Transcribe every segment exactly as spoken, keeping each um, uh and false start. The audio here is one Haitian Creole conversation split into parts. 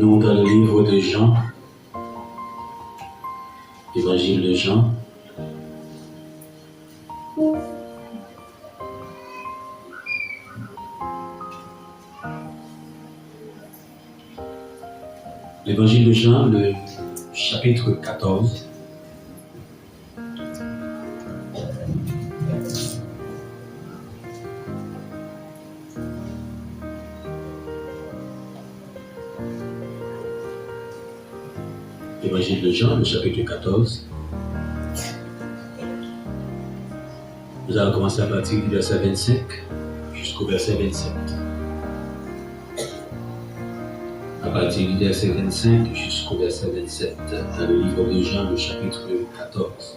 Dans le livre de Jean, Évangile de Jean, l'Évangile de Jean, le chapitre quatorze. Évangile de Jean, le chapitre quatorze. Nous allons commencer à partir du verset vingt-cinq jusqu'au verset vingt-sept. À partir du verset vingt-cinq jusqu'au verset vingt-sept, dans le livre de Jean, le chapitre quatorze.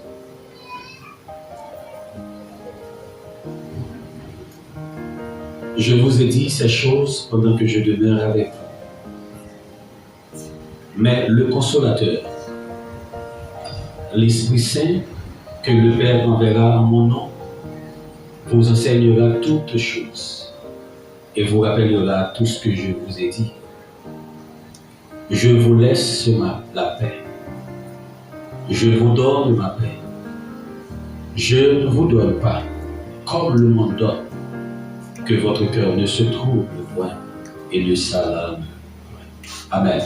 Je vous ai dit ces choses pendant que je demeure avec vous. Mais le Consolateur, l'Esprit Saint, que le Père enverra en mon nom, vous enseignera toutes choses et vous rappellera tout ce que je vous ai dit. Je vous laisse ma, la paix. Je vous donne ma paix. Je ne vous donne pas comme le monde donne. Que votre cœur ne se trouble point et ne s'alarme point. Amen.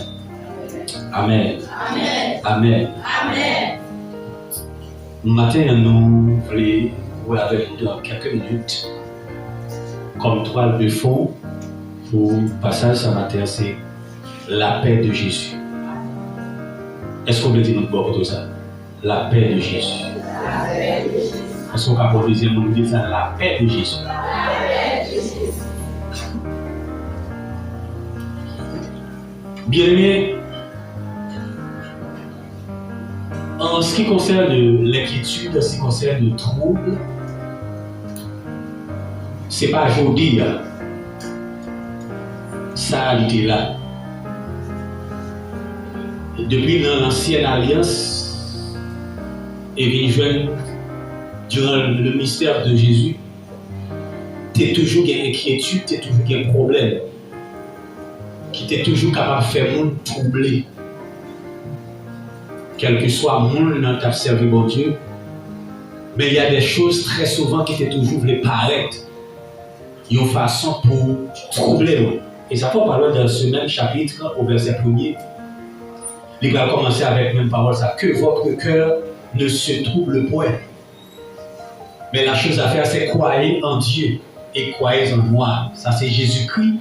Amen. Amen. Amen. Amen. Maten an, nou vle wè avèk nou nan kèk minit kòm twal de fon pou pasaj sa maten an, se la paix de Jésus. Èske w vle di nou bò kote w sa? La paix de Jésus. Èske w ka pran dezyèm moun di sa, la paix de Jésus? Bien aimé, en ce qui concerne l'inquiétude, en ce qui concerne le trouble, se pa jodi a sa li te la. Depi nan lansyèn alyans e vin jwenn durant le ministère de Jésus, te toujou gen enkyetid, te toujou gen pwoblèm ki te toujou kapab fè moun twouble. Kèlkeswa moun nan t ap sèvi Bondye, men y a des choses très souvent ki te toujou vle parèt yon fason pou twouble w. E sa fè w pale dans ce même chapitre, au verset premier, li pral kòmanse avèk menm pawòl sa, que votre cœur ne se trouble point. Mais la chose à faire, c'est croyez en Dieu et croyez en moi. Sa se Jezikri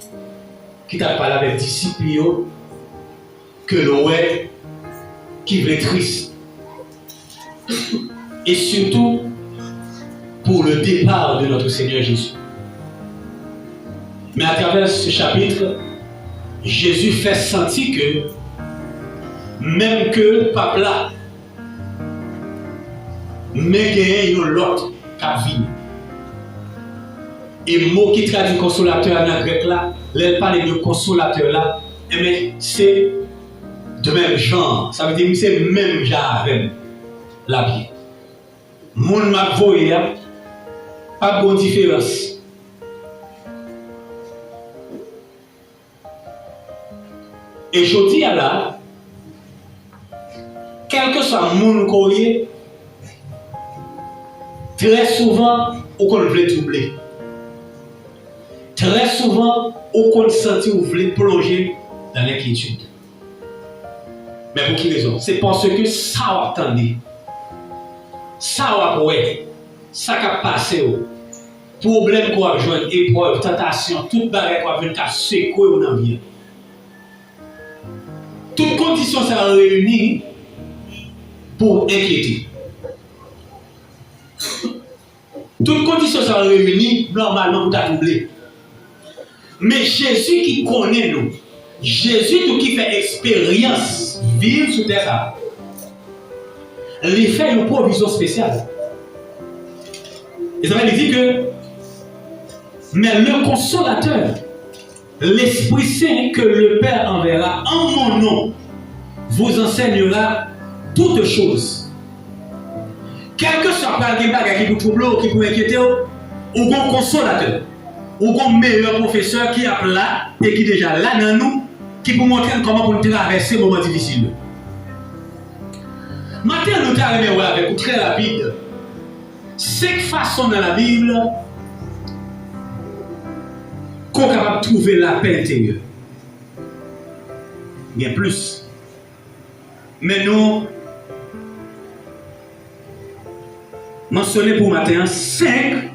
ki t ap pale avèk disip li yo, ke l wè ki vle tris. Et surtout pour le départ de notre Seigneur Jésus. Mais à travers ce chapitre, Jésus fait sentir que même que papa men genyen yon lòt k ap vini. E mo ki tradui konsolatè a nan grèk la, lè l pale de konsolatè la, enben, se de menm jan. Sa vle di, misye menm jan avè m l ap ye. Moun m ap voye a, p ap gen diferans. E jodi a la, kèlkeswa moun ke w ye, trè souvan, ou konn vle twouble. Trè souvan, ou konn santi w vle plonje nan lenkyetid. Men pou ki rezon? Se paske sa w ap tande, sa w ap wè, sa k ap pase w, pwoblèm ke w ap jwenn, eprèv, tantasyon, tout bagay ke w ap jwenn k ap sekwe w nan vi a. Tout kondisyon sa yo reyini pou w enkyete. Tout kondisyon sa yo reyini nòmalman pou w ta twouble. Men Jezi ki konnen nou, Jezi tou ki fè eksperyans viv sou tè sa a, li fè yon pwovizyon espesyal. E sa fè li di ke, mais le Consolateur, l'Esprit Saint que le Père enverra en mon nom vous enseignera toutes choses. Kèlkeswa pral gen bagay ki pou twouble w, ki pou enkyete w, ou gon konsolatè, ou gon meyè pwofesè ki ap la e ki deja la nan nou, ki pou montre n kòman pou n travèse moman difisil yo. Maten an, nou ta renmen wè avèk ou trè rapid senk fason nan Labib ke w kapab twouve lapè enteryè. Gen plis. Men nou mansyone pou maten an senk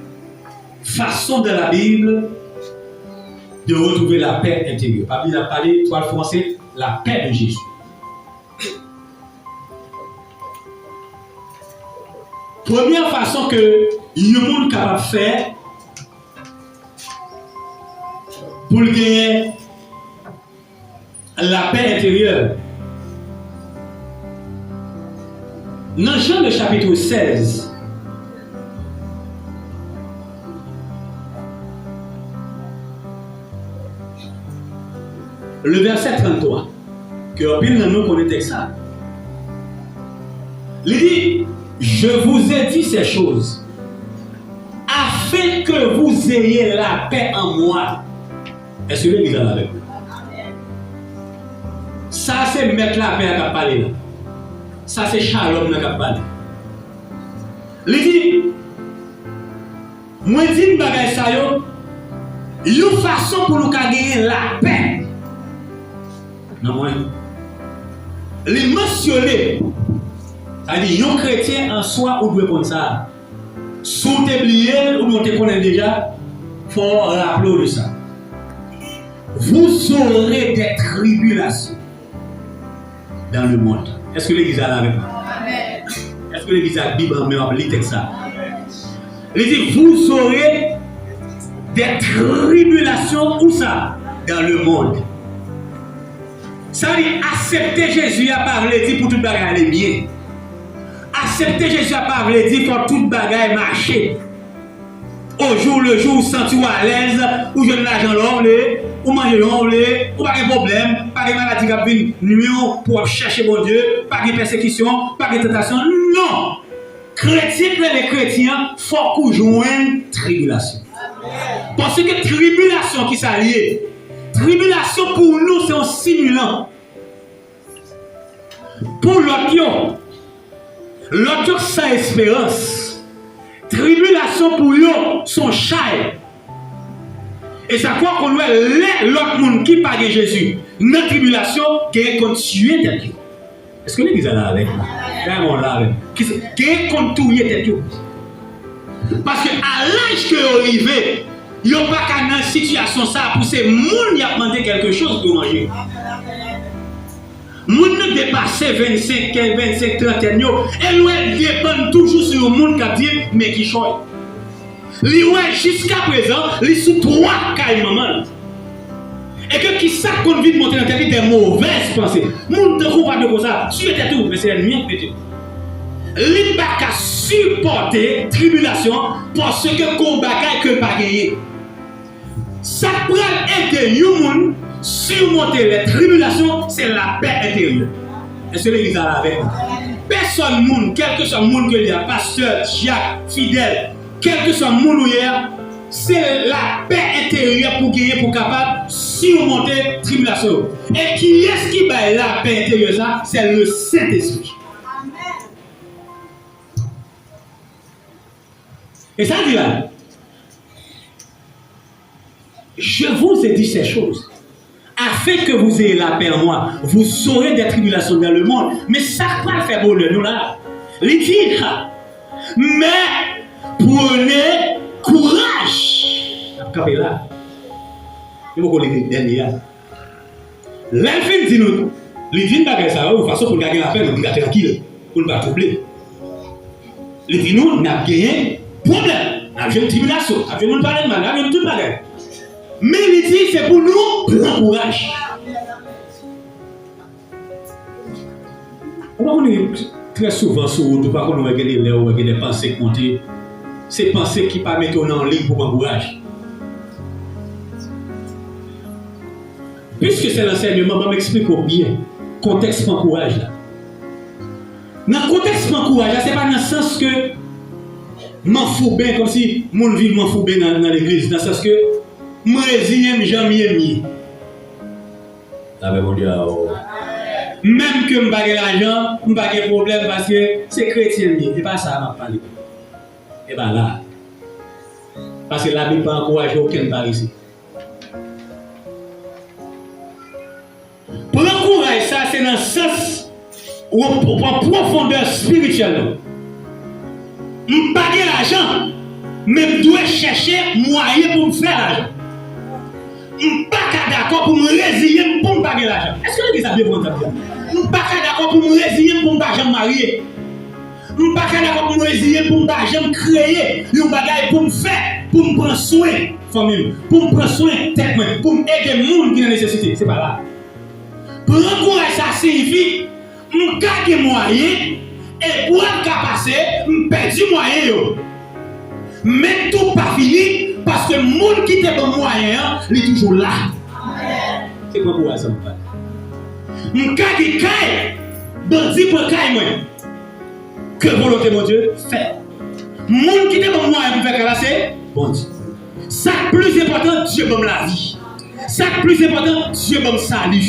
fason dans la Bible de retrouver la paix intérieure. Pa bliye n ap pale twa fwa se la paix de Jésus. Premyè fason ke yon moun kapab fè pou l genyen lapè enteryè. Nan Jan le chapitre seize, le verset trente-trois, ke anpil nan nou konnen tèks sa. Li di, Je vous ai dit ces choses, afin que vous ayez la paix en moi. Èske legliz la la avèk mwen? Sa se mèt lapè a k ap pale la. Sa se Shalom nan k ap pale. Li di, Mwen di n bagay sa yo yon fason pou nou ka genyen lapè nan mwen. Li mansyone, sa vle di yon kretyen an swa ou dwe konn sa. Si w te bliye l oubyen w te konnen l deja, fò w raple w de sa. Vous aurez des tribulations dans le monde. Èske legliz la la avèk mwen? Amèn. Èske legliz la ak Bib an men w ap li tèks sa? Amèn. Li di, Vous aurez des tribulations, où ça? Dans le monde. Sa vle di, aksepte Jezi a pa vle di pou tout bagay ale byen. Aksepte Jezi a pa vle di fò tout bagay mache. Au jour le jour, ou santi w alèz, ou jwenn lajan lè w vle, ou manje jan w vle, ou pa gen pwoblèm, pa gen maladi k ap vin nwi w pou w ap chèche Bondye, pa gen pèsekisyon, pa gen tantasyon. Non! Kretyen k rele kretyen an, fòk ou jwenn tribilasyon. Paske tribilasyon ki sa l ye? Tribilasyon pou nou se yon stimulan. Pou lòt yo, lòt yo san esperans. Tribilasyon pou yo se yon chay. E sa fè w konn wè lè lòt moun ki pa gen Jezi nan tribilasyon, genyen konn tiye tèt yo. Èske legliz la la avèk mwen? Gade mwen la avèk mwen. Kisa, genyen konn touye tèt yo. Paske a laj ke yo rive, yo pa ka nan sitiyasyon sa pou se moun y ap mande kèlke choz pou manje. Moun nan depase vennsenk, vennsenk, trantèn yo, e l wè l depann toujou sou yon moun k ap di l, men kichòy. Li wè jiskaprezan, li sou twa kay manman l. E ke kisa k konn vin monte nan tèt li? Dè movèz panse. Moun tankou w pa dwe konsa, tiye tèt ou, men se lènmi an k mete. Li pa ka sipòte tribilasyon paske gon bagay ke l pa genyen. Sa k pral ede yon moun simonte lè tribilasyon, se lapè enteryè. Èske legliz la la avèk mwen? Pèsòn moun, kèlkeswa moun ke l ye a, pastè, dyak, fidèl, kèlkeswa moun ou ye a, se lapè enteryè pou genyen pou kapab simonte tribilasyon yo. E kiyès ki bay lapè enteryè sa? Se le Sentespri. E sa l di la, Je vous ai dit ces choses, afin que vous ayez la paix en moi. Vous aurez des tribulations dans le monde. Men sa k pral fè bonè nou la, li di, ha, mais prenez courage. N ap kanpe la. Li poko li dènye a. Lè l fin di nou, li di n bagay sa yo, yon fason pou n ka gen lapè, nou, pou n ka trankil, pou n pa twouble. Li di nou, n ap genyen pwoblèm, n ap jwenn tribilasyon, n ap jwenn moun pale n mal, n ap jwenn tout bagay. Men li di, se pou nou pran kouraj. Ou pa konnen, trè souvan sou wout, ou pa konnen, ou wè gen de lè, ou wè gen de panse k monte. Se panse ki pa mete w nan yon liy pou pran kouraj. Piske se lansèyman, ban m eksplike w byen kontèks pran kouraj la. Nan kontèks pran kouraj la, se pa nan sans ke manfouben, kòmsi moun viv manfouben nan, nan legliz, nan sans ke m reziyen m jan m ye m ye. Lapè Bondye a ou. Menm ke m pa gen lajan, m pa gen pwoblèm paske se kretyen m ye. E pa sa m ap pale. E pa la. Paske Labib pa ankouraje okenn parese. Pran kouraj sa, se nan sans ou pran pwofondè espirityèl nou. M pa gen lajan, men m dwe chèche mwayen pou m fè lajan. M pa ka dakò pou m reziye m pou m pa gen lajan. Èske legliz la byen konprann sa m di a? M pa ka dakò pou m reziye m pou m pa janm marye. M pa ka dakò pou m reziye m pou m pa janm kreye yon bagay pou m fè, pou m pran swen fanmi m, pou m pran swen tèt mwen, pou m ede moun ki nan nesesite. Se pa la. Pran kouraj sa siyifi, m ka gen mwayen, epwèv ka pase, m pèdi mwayen yo. Men tout pa fini, paske moun ki te ban m mwayen an, li toujou la. Se pran kouraj sa m pran. M ka gen kay, bandi pran kay mwen. Ke volonte Bondye fèt. Moun ki te ban m mwayen pou m fè kay la, se Bondye. Sa k plis enpòtan, Dye ban m lavi. Sa k plis enpòtan, Dye ban m sali.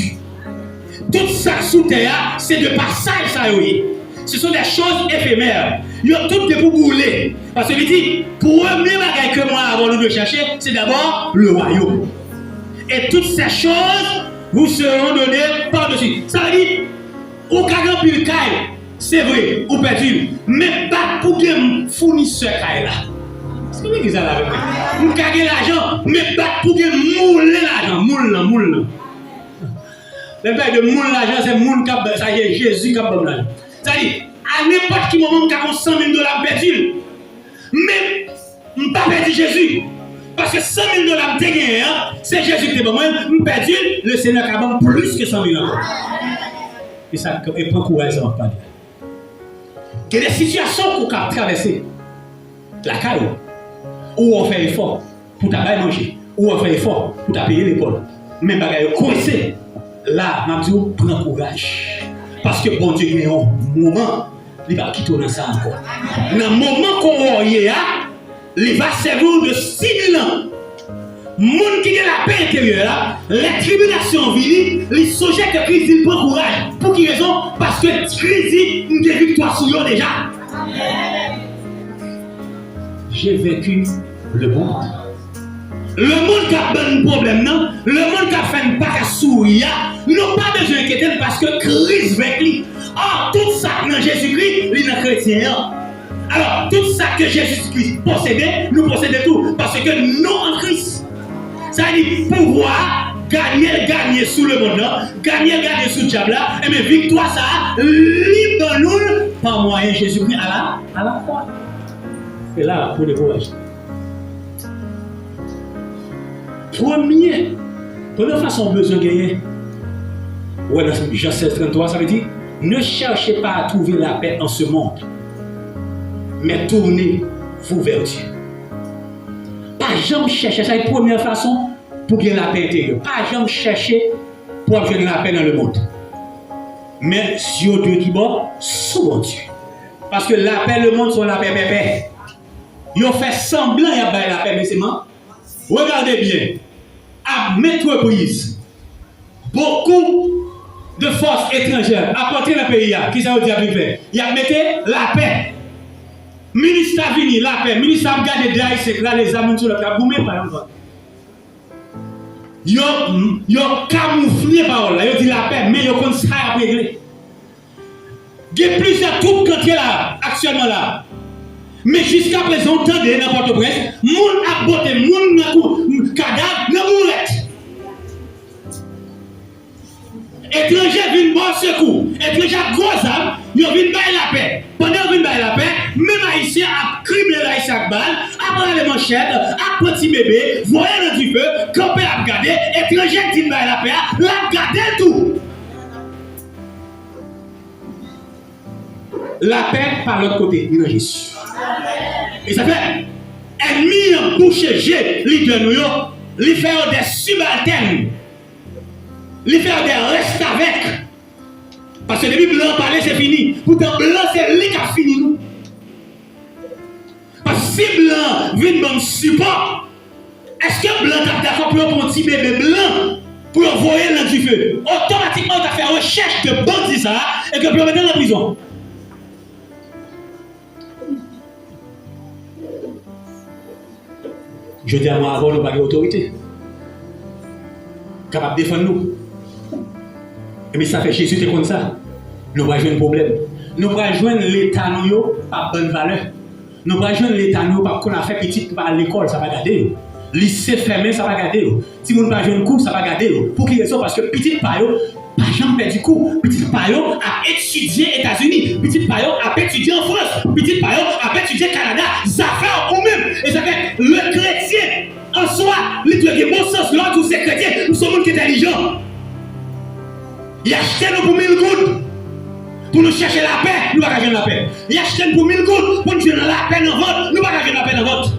Tout sa k sou tè a, se de pasaj sa yo ye. Ce sont des choses éphémères. Yo tout gen pou boule. Paske li di, premye bagay ke mwen avè w nou dwe chèche, se dabò le royaume. Et toutes ces choses vous seront données par-dessus. Sa vle di, ou ka gen anpil kay, se vre, ou pèdi l. Men bat pou gen founisè kay la. Èske legliz la la avèk mwen? M ka gen lajan, men bat pou gen moule lajan, moul lan, moul lan. Lè m pale de moul lajan, se moun k ap, sa se Jezi k ap ban m lajan. Sa vle di, a nenpòt ki moman m ka gen san mil dola, m pèdi l. Men, m pa pèdi Jezi. Paske san mil dola m te genyen an, se Jezi ki te ban mwen, m pèdi l, le Senyè ka ban m plis ke san mil ankò. E sa, e pran kouraj sa m ap pale. Gen de sitiyasyon ke w ka travèse lakay ou. Ou wè w fè efò pou ta bay manje. Ou wè w fè efò pou ta peye lekòl. Men bagay yo kwense. La, m ap di w, pran kouraj. Paske Bondye gen yon moman, li p ap kite w nan sa ankò. Nan moman ke w wè w ye a, li va sèvi w de stimulan. Moun ki gen lapè enteryè la, lè tribilasyon an vini, li sonje ke Kris di l pran kouraj. Pou ki rezon? Paske Kris di, m gen viktwa sou yo deja. J'ai vaincu le monde. Lemonn k ap ban n pwoblèm nan, lemonn k ap fè n pa ka souri a, nou pa bezwen enkyete n paske Kris venk li. Ò, tout sa k nan Jezikri, li nan kretyen an. Alò, tout sa ke Jezikri posede, nou posede tou, paske nou an Kris. Sa vle di, pouvwa a, Danyèl ganye sou lemonn nan, Danyèl ganye sou dyab la, enben, viktwa sa a, li ban nou l pa mwayen Jezikri a la, a la fwa. E la, pou dekouraje. Premye, premye fason w bezwen genyen, ou wè nan Jan sèz trannntwa, sa vle di, ne cherchez pas à trouver la paix en ce monde, mais tournez-vous vers Dieu. Pa janm chèche, sa se premye fason pou gen lapè enteryè. Pa janm chèche pou w ap jwenn lapè nan lemonn. Men zye w dwe kibò sou Bondye. Paske lapè lemonn se yon lapè pèpè. Yo fè sanblan y ap bay lapè, men se man-, regade byen. A maintes reprises, beaucoup de forces étrangères ap antre nan peyi a. Kisa yo di y ap vin fè? Y ap mete lapè. Minis la vini, lapè. Minis la ap gade de Ayisyen k rale zam youn sou lòt, k ap goumen, pa yon vag. Yo, yo kamoufle pawòl la, yo di lapè, men yo konn sa y ap regle. Gen plizyè twoup k antre la, aktyèlman la. Men jiskaprezan, w tande nan Pòtoprens, moun ap bote moun nan kou, kadav nan bourèt. Etranje vin ba w sekou. Etranje ak gwo zam, yo vin bay lapè. Pandan yo vin bay lapè, menm Ayisyen ap krible Ayisyen ak bal, ap rale manchèt, ap pran ti bebe, voye nan dife, kanpe ap gade, etranje k vin bay lapè a, l ap gade l tou. Lapè pa lòt kote, li nan Jezi. E sa fè, ènmi an bouche je lidè nou yo, li fè yo de sibaltèn, li fè yo de restavèk. Paske depi blan an pale, se fini. Poutan, blan se li k ap fini nou. Paske si blan vin ban m sipò, èske blan t ap dakò pou yo pran yon ti bebe blan pou yo voye l nan dife. Otomatikman, yo ta fè rechèch de bandi sa a e ke pou yo mete l nan prizon. Jodi a, mwen avè w, nou pa gen otorite kapab defann nou. Ebyen, sa fè Jezi te konn sa. Nou pral jwenn pwoblèm. Nou pral jwenn leta nou yo p ap ban n valè. Nou pral jwenn leta nou yo p ap konn afè pitit ki pa al lekòl, sa pa gade yo. Lise fèmen, sa pa gade yo. Timoun pa jwenn kou, sa pa gade yo. Pou ki rezon? Paske pitit pa yo pa janm pèdi kou. Pitit pa yo ap etidye Etazini. Pitit pa yo ap etidye an Frans. Pitit pa yo ap etidye Kanada. Zafè ou menm. E sa fè, le kretyen an swa, li dwe gen bon sans. Lè w di w se kretyen, ou se yon moun ki entèlijan. Y achte nou pou mil goud pou nou chèche lapè, nou pa ka jwenn lapè. Y achte n pou mil goud pou n jwenn lapè nan vant, nou pa ka jwenn lapè nan vant.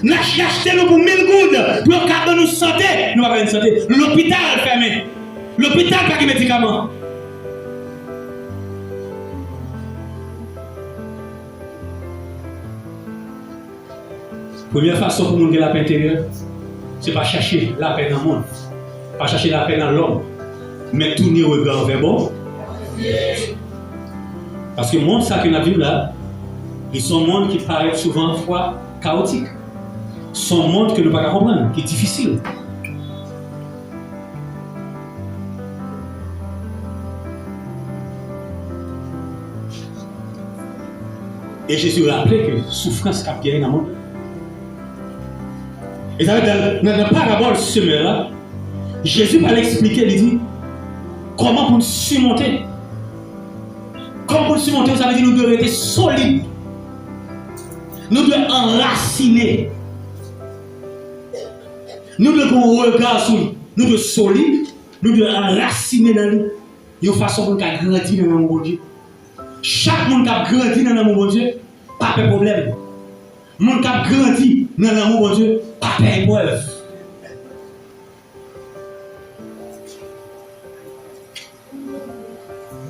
N ach-, y achte nou pou mil goud pou yo ka ban nou sante, nou pa ka jwenn sante. Lopital fèmen. Lopital pa gen medikaman. Premyè fason pou moun gen lapè enteryè, se pa chache lapè nan monn, pa chache lapè nan lòm, men tounen rega w vè Bondye. Paske monn sa ke n ap viv la, li se yon monn ki parèt souvan fwa kawotik. Se yon monn ke nou pa ka konprann, ki difisil. E Jezi raple ke soufrans k ap genyen nan monn nan. E sa vle di, nan, nan parabòl semè a, Jezi pral eksplike, li di, kòman pou n simonte. Kòman pou n simonte, sa vle di nou dwe rete solid. Nou dwe anrasine. Nou dwe gen yon rega sou li. Nou dwe solid. Nou dwe anrasine nan li. Yon fason pou n ka grandi nan lanmou Bondye. Chak moun k ap grandi nan lanmou Bondye pa pè pwoblèm. Moun k ap grandi nan lanmou Bondye pa pè eprèv.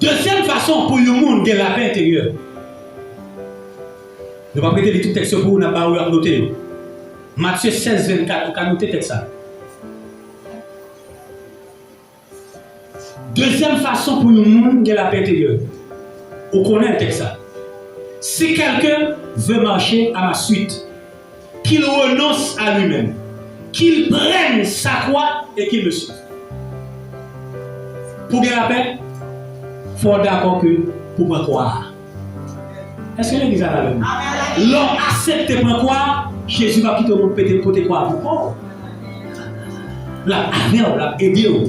Dezyèm fason pou yon moun gen lapè enteryè. Nou p ap rete li tout tèks yo pou ou, n ap ba ou yo, ap note yo. Matye sèz vennkat, ou ka note tèks sa. Dezyèm fason pou yon moun gen lapè enteryè. Ou konnen tèks sa. Si quelqu'un veut marcher à ma suite, qu'il renonce à lui-même, qu'il prenne sa croix et qu'il me suive. Pou gen lapè, fò w dakò ke pou pran kwa a. Èske legliz la la menm? Lè w aksepte pran kwa a, Jezi va kite w pou pete, pote kwa a pou kò w. L ap avè w, l ap ede w.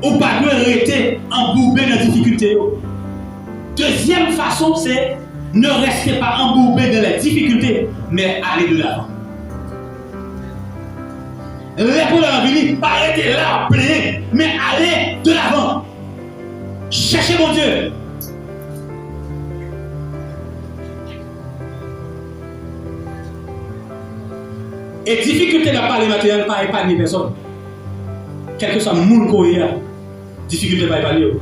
Ou pa dwe rete anboube nan difikilte yo. Dezyèm fason, se ne restez pas embourbés dans les difficultés, mais allez de l'avant. Lè pwoblèm nan vini, pa rete la ap plenyen, men ale de l'avant. Chèche Bondye. E difikilte n ap pale maten an pa epanye pèsòn. Kèlkeswa moun ke w ye a, difikilte pa epanye w.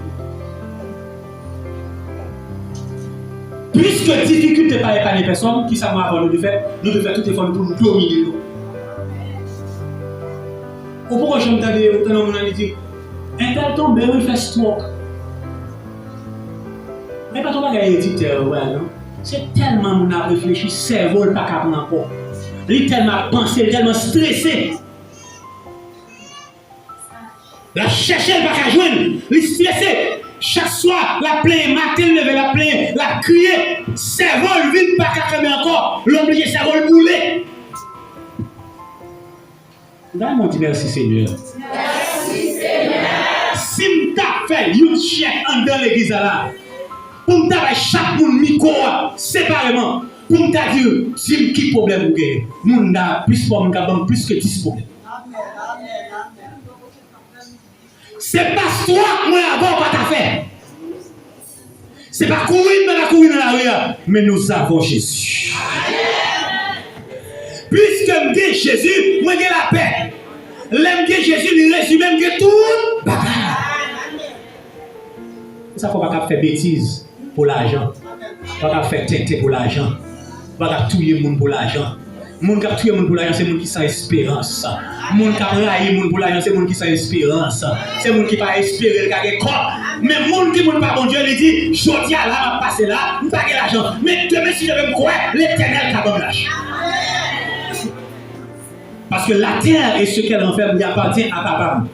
Piske difikilte pa epanye pèsòn, kisa mwen avè w nou dwe fè? Nou dwe fè tout efò nou pou nou domine yo. Ou poko janm tande, ou tande yon moun nan li di, entèl tonbe wi, l fè stroke. Men pa t yon bagay editè yo pral non. Se tèlman moun ap reflechi, sèvo l pa ka pran ankò. Li tèlman ap panse, li tèlman strese. L ap chèche, l pa ka jwenn. Li strese. Chak swa, l ap plenyen. Maten l leve, l ap plenyen. L ap kriye. Sèvo l vin pa ka kanpe ankò. L oblije sèvo l boule. Gade mwen di mèsi Senyè. Mèsi Senyè. Si m ta fè youth check anndan legliz la la, pou m ta bay chak moun mikwo a separeman, pou m ta di, di m ki pwoblèm ou genyen, moun nan plis pa moun ka ban m plis ke dis pwoblèm. Se pa stroke mwen avè w pa ta fè. Se pa kouri m pa ta kouri nan lari a, men nous avons Jésus. Piske m gen Jezi, mwen gen lapè. Lè m gen Jezi, li rezime m gen tout bagay. Se sa fè w pa ka fè betiz pou lajan. Ou pa ka fè tenten pou lajan. Ou pa ka touye moun pou lajan. Moun k ap touye moun pou lajan se moun ki san esperans. Moun k ap rayi moun pou lajan se moun ki san esperans. Se moun ki pa espere l ka gen kòb. Men moun ki moun pa Bondye, li di, jodi a la, m ap pase la, m pa gen lajan. Men demen, si Dye vle, m kwè Letènèl ka ban m lajan. Parce que la terre et ce qu'elle renferme lui appartient à papa m.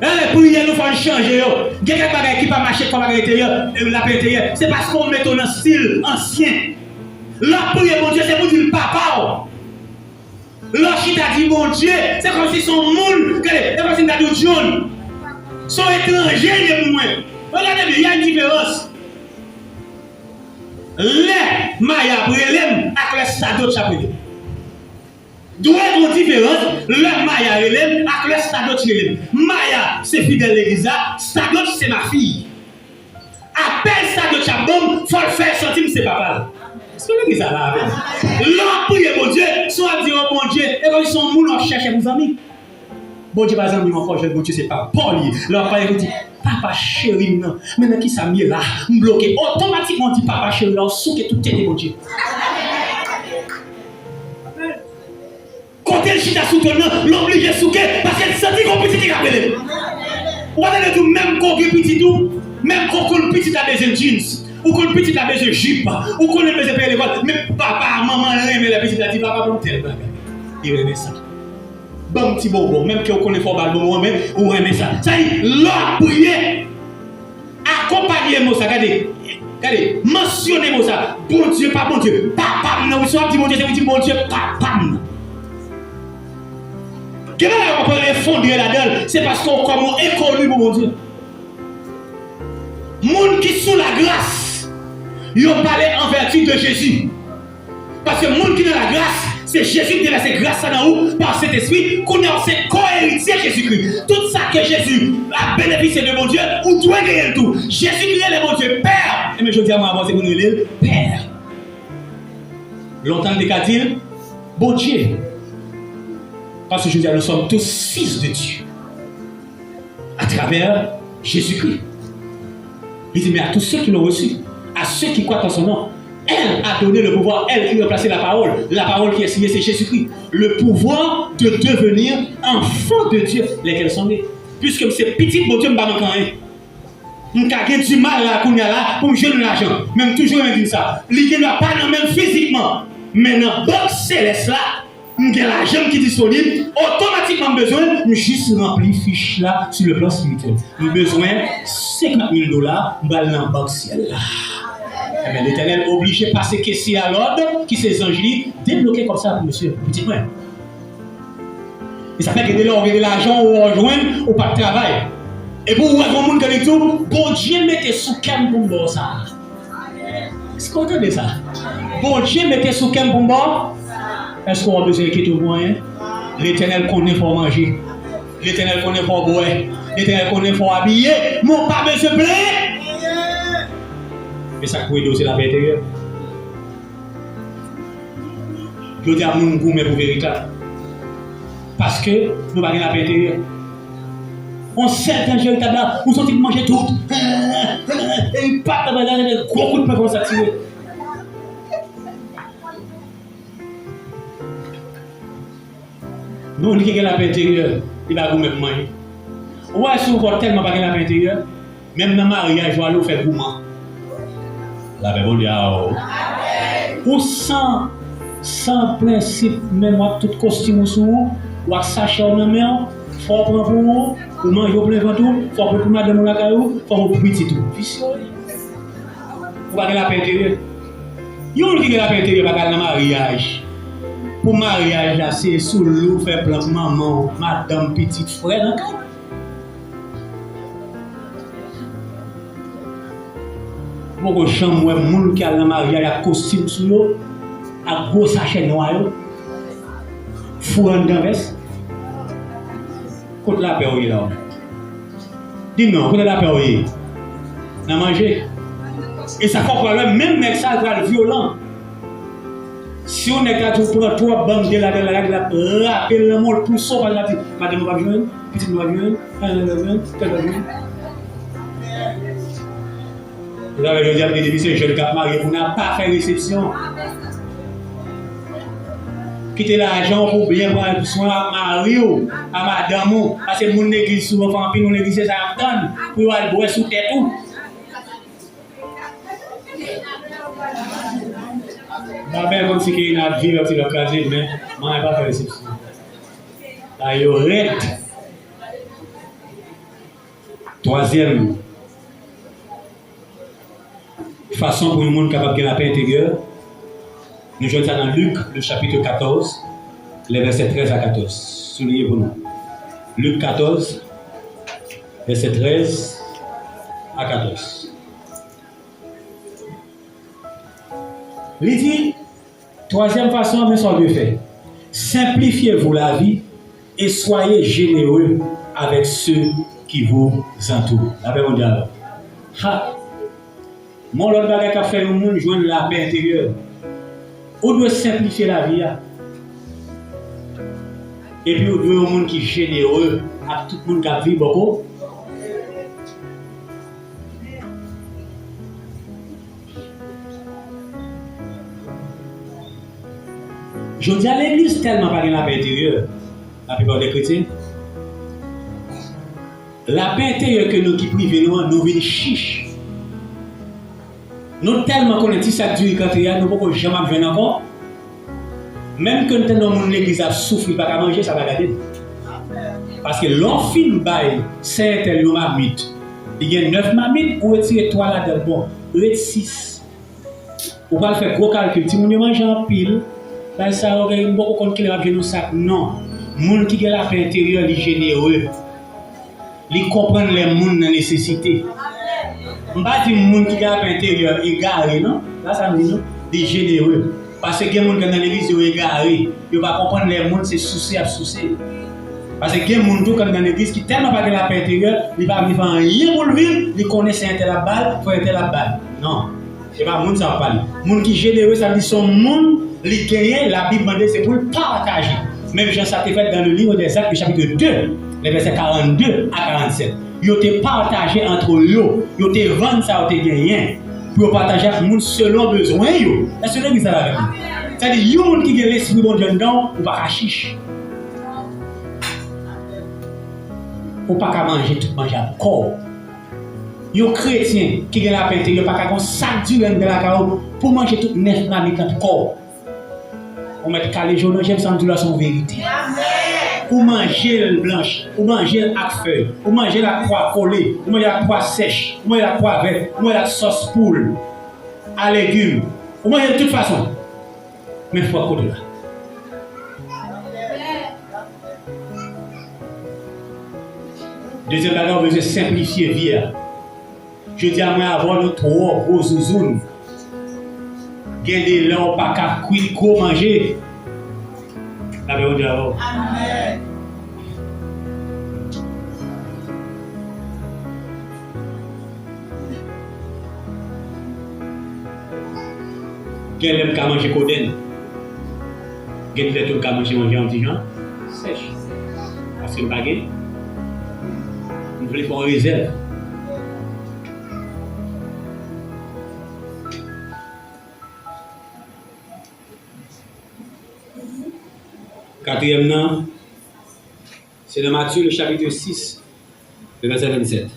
Eh, priyè nou fò n chanje yo. Gen kèk bagay ki pa mache kòm bagay enteryè, e, lapè enteryè. Se paske w mete w nan stil ansyen. Lè w ap priye Bondye, se pou di l papa w. Lè w chita di Bondye, se kòmsi se yon moun, gade, e kòmsi m ta di w John. Se yon etranje l ye pou mwen. Gade byen, y a yon diferans. Lè Maya ap rele m ak lè Sadot ap rele m. Dwe gen yon diferans lè Maya rele m ak lè Sadot rele m. Maya se fidèl legliz la, Sadot se ma fille. Apèl Sadot ap ban m, fò l fè l santi m se papa l. Èske legliz la la avè m? Lè w ap priye Bondye, si w ap di, o Bondye, e kòmsi se yon moun w ap chèche pou zanmi. Bondye pa zanmi w ankò, jwenn Bondye se papa w li ye. Lè w ap pale, ou di, papa cheri m nan, men nan kisa m ye la? M bloke. Otomatikman, w di papa cheri la, w souke tout tete Bondye. Kote l chita sou twòn nan, l oblije souke, paske l santi gon pitit ki ka rele l. Ou pa tande di w, menm kon gen pitit ou, menm kon konn pitit la bezwen jeans, ou konn pitit la bezwen jip, ou konnen l bezwen peye lekòl, men papa, manman renmen lè pitit la di, papa, ban m tèl bagay. Li renmen sa. Ban m ti bonbon, menm ke w konnen fò w ba l bonbon an, men ou renmen sa. Sa di, lè w ap priye, akonpanye mo sa, gade, gade, mansyone mo sa, Bondye, pa Bondye, papa m nan, wi, si w ap di Bondye, se pou di Bondye, papa m nan. Gen bagay w ap efondre ladan l, se paske w kòm yon enkoni pou Bondye. Moun ki sou lagras, yo pale an vèti de Jezi. Paske moun ki nan lagras, se Jezi ki te vèse gras sa nan ou pa Sentespri, kounye a w se ko-eritye Jezikri. Tout sa ke Jezi ap benefisye de Bondye, ou dwe genyen l tou. Jezi ki rele Bondye Pè, enben jodi a mwen avè w se pou n rele l Pè. Lontan n te ka di l Bondye. Paske jodi a nou sòm tous fils de Dieu. À travers Jésus-Christ. Il dit, mais à tous ceux qui l'ont reçu, à ceux qui croient en son nom, elle a donné le pouvoir, elle qui remplace la parole, la parole qui est signée, c'est Jésus-Christ, le pouvoir de devenir enfant de Dieu, lesquels sont nés. Puisque m se pitit Bondye, m pa manke anyen. M ka gen dimal la, kounye a la, pou m jwenn lajan. Men m toujou renmen di m sa. Li gendwa pa nan men m fizikman, men nan bank selès la, m gen lajan m ki disponib, otomatikman m bezwen, m jis ranpli fich la sou le plan espirityèl. M bezwen senkant mil dola, m pral nan bank syèl la. Ebyen, Letènèl oblije pase kesye a lòd, ki se zanj li, debloke kòb sa pou mesye, pou pitit mwen. E sa fè gen de lè w gen de lajan ou jwenn, ou pa t travay. Epi ou wè gon moun ke li di w, Bondye mete sou kè m pou m ba w sa. Èske w tande sa? Bondye mete sou kè m pou m ba w. Èske w bezwen enkyete w pou anyen? Letènèl konnen fò w manje. Letènèl konnen fò w bwè. Letènèl konnen fò w abiye. Men w pa bezwen plenyen. E sa k pou ede w se lapè enteryè. Jodi a moun goumen pou verite. Paske nou pa gen lapè enteryè. Yon sèl tan veritab la, ou santi l manje tout. E li pa t nan bagay, gwo kout pwen konsa tire. Moun ki gen lapè enteryè, li pa goumen pou manyen. Ou wè si w tèlman pa gen lapè enteryè, menm nan maryaj ou ale ou fè gouman. Lapè Bondye a ou. Ou san, san prensip, menm w ak tout kostim ou sou ou, w ak sachè w nan men w, fò w pran pou ou, ou manje w plen vant ou, fò w pran pou madanm ou lakay ou, fò w pran pou pitit ou. Visye w ye. Ou pa gen lapè enteryè. Yon moun ki gen lapè enteryè pa ka al nan maryaj. Pou maryaj la, se sou li w fè plan pou manman w, madanm, pitit, frè nan kay. Ou poko janm wè moun ki al nan maryaj ak kostim sou yo, ak gwo sachè nwa yo, foure anndan vès? Kot lapè w ye la w menm? Di m non, kote lapè w ye? Nan manje. E sa fè w pral wè menm nèg sa pral vyolan. Si yon nèg la di w pran twòp, ban m de la, de la, l ap rape l nan men w, l pouse w, paske l ap di, madanm mwen p ap jwenn, pitit mwen p ap jwenn, tèl bagay p ap jwenn, tèl bagay p ap jwenn. Sa fè jodi a, m te di misye, jèn k ap marye, pou n pa fè resepsyon. Kite lajan w pou w byen pran swen ak mari w, ak madanm ou. Paske moun legliz souvan fè anpil, moun legliz se sa y ap tann pou yo al bwè sou tèt ou. M pa byen konn si Keyna ap viv ak ti lòt kraze, men manman pa fè resepsyon. Bagay yo rèd. Twazyèm fason pou yon moun kapab gen lapè enteryè, nou jwenn sa nan Lik, le chapitre quatorze, les versets treize à quatorze. Souliye pou nou. Lik katòz, vèsè trèz a katòz. Li di, twazyèm fason, men sa w dwe fè. Simplifiez-vous la vie et soyez généreux avec ceux qui vous entourent. Lapè Bondye avè w. Ha! Yon lòt bagay k ap fè yon moun jwenn lapè enteryè. Ou dwe senplifye lavi a. Epi ou dwe yon moun ki jenere ak tout moun k ap viv bò kote w. Jodi a, legliz tèlman pa gen lapè enteryè, laplipa dè kretyen, lapè enteryè ke nou ki prive nou an, nou vin chich. Nou tèlman konnen ti sak diri k antre a, nou poko janm ap jwenn ankò. Menm ke n tande yon moun legliz ap soufri, li pa ka manje, sa pa gade n. Paske lè w fin bay sè entèl yon mamit, li gen nèf mamit, ou retire twa ladan l, bon, ret sis. Ou pral fè gwo kalkil, timoun yo manje anpil, bagay sa yo, gen, m poko konn kilè m ap jwenn yon sak, non. Moun ki gen lapè enteryè, li jenere. Li konprann lè moun nan nesesite. M pa di moun ki gen lapè enteryè egare, non. Pa sa m di, non. Li jenere. Paske gen moun k anndan legliz yo egare. Yo pa konprann lè moun se souse y ap souse. Paske gen moun tou k anndan legliz ki tèlman pa gen lapè enteryè, li pa vle fè anyen pou l viv, li konnen se entèl ap ba l, frè entèl ap ba l. Non. Se pa moun sa w ap pale. Moun ki jenere, sa vle di se yon moun, li genyen, Labib mande se pou l pataje. Menm jan sa te fèt dans le livre des Actes, le chapitre deux, les versets quarante-deux à quarante-sept. Yo te pataje antre yo, yo te vann sa yo te genyen, pou yo pataje ak moun selon bezwen yo. Èske legliz la la avèk nou? Sa vle di, yon moun ki gen lespri Bondye anndan w, ou pa ka chich. Ou pa ka manje tout manje ak kò w. Yon kretyen ki gen lapè enteryè pa ka gon sak diri anndan lakay ou pou manje tout nèf mamit lan pou kò w. Ou mèt kale je w nan je m, sa m di w la se yon verite. Ou manje l blanch, ou manje l ak fèy, ou manje l ak pwa kole, ou manje l ak pwa sèch, ou manje l ak pwa vèt, ou manje l ak sòs poul, a legim, ou manje l tout fason. Men fòk kote w la. Dezyèm bagay, ou bezwen senplifye vi a. Jodi a, mwen avè w, nou twò gwo zouzoun. Gen de lè w pa ka kwit gwo manje. Lapè Bondye avè w. Amèn. Gen lè m ka manje kodenn. Gen lè tou m ka manje manje an ti jan sèch. Paske m pa gen. M vle fè yon rezèv. Katriyèm nan, se nan Matye, le chapitre six, le verset vingt-sept.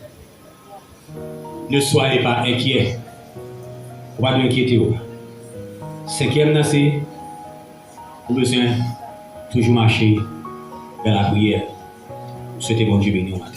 Ne soyez pas inquiets. Ou pa dwe enkyete w. Senkyèm nan, se ou bezwen toujou mache dans la prière. M swete Bondye beni w maten.